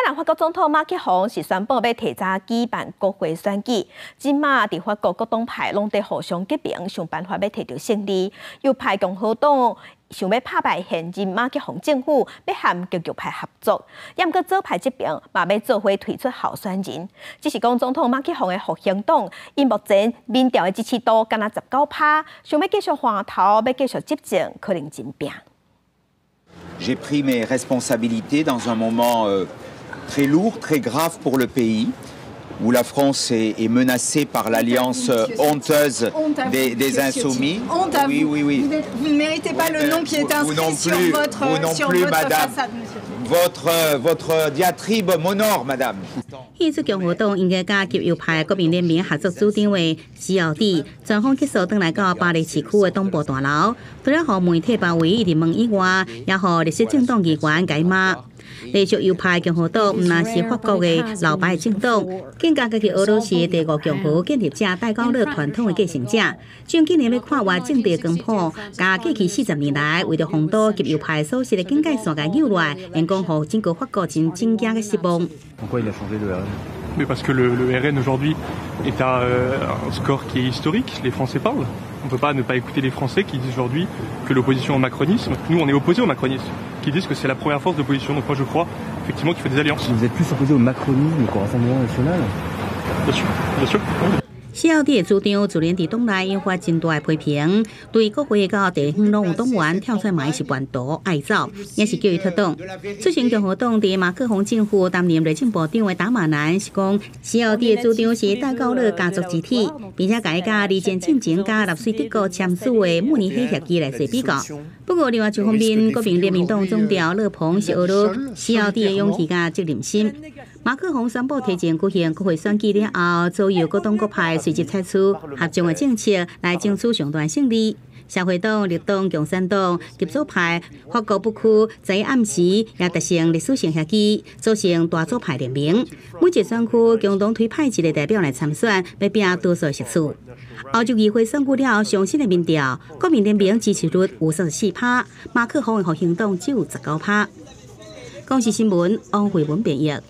然法國總統馬克宏是宣布欲提早舉辦國會選舉，這馬佇法國各黨派攏佇互相結盟，想辦法欲提著勝利。右派共和黨想欲拍敗現任馬克宏政府，欲和極右派合作。毋過左派這邊嘛欲做伙推出候選人。只是講總統馬克宏的復興黨，𪜶目前民調的支持度干焦19趴，想欲繼續換頭，欲繼續執政，可能真拚。 J'ai pris mes responsabilités dans un moment très lourd, très grave pour le pays, où la France est menacée par l'alliance honteuse des Insoumis. Honte à Oui, vous. oui. Vous ne méritez pas le nom qui est Vous non inscrit sur plus, votre, vous non sur plus, votre madame. Façade, monsieur. Votre diatribe m'honore, madame. 彼出共和黨應該佮極右派國民聯盟合作主張的 CLD 專訪結束，轉來到巴黎市區的總部大樓，除了予媒體包圍一直問以外，也予綠色政黨議員共罵。繼續右派共和黨毋但是法國的老牌政黨，更加家己俄羅斯第五共和建立者戴高樂傳統的繼承者。將今年欲跨越政治光譜，共過去40年來為著防堵極右派所設的警戒線共扭來，會講予整個法國真震驚佮失望。 Pourquoi il a changé le RN? Mais parce que le RN aujourd'hui est à un score qui est historique, les Français parlent. On ne peut pas ne pas écouter les Français qui disent aujourd'hui que l'opposition au macronisme, nous on est opposés au macronisme, qui disent que c'est la première force d'opposition. Donc moi je crois effectivement qu'il faut des alliances. Vous êtes plus opposé au macronisme qu'au Rassemblement national? Bien sûr, bien sûr. CLD 的主張自然佇黨內引發真大的批評，對國會佮地方攏有黨員跳出來罵伊是叛徒愛走，也是叫伊脫黨。出身共和黨佇馬克宏政府擔任內政部長的達馬南是講，CLD 的主張是戴高樂家族之體，並且共伊佮二戰進前佮納粹德國簽署的慕尼黑協議來做比較。不過另外一方面，國民聯盟黨總召勒龐是呵咾 CLD 的勇氣佮責任心。馬克宏宣布提前舉行國會選舉了後，左右各黨各派隨即採取合縱的政策來爭取上大勝利。社會黨、綠黨、共產黨、極左派、法國不屈，昨暗時也達成歷史性協議，組成大左派聯盟。每一個選區共同推派一個代表來參選，欲拚多數席次。歐洲議會選舉了後，上新的民調，國民聯盟支持率有34趴，馬克宏的復興黨只有19趴。公視新聞，王慧文編譯。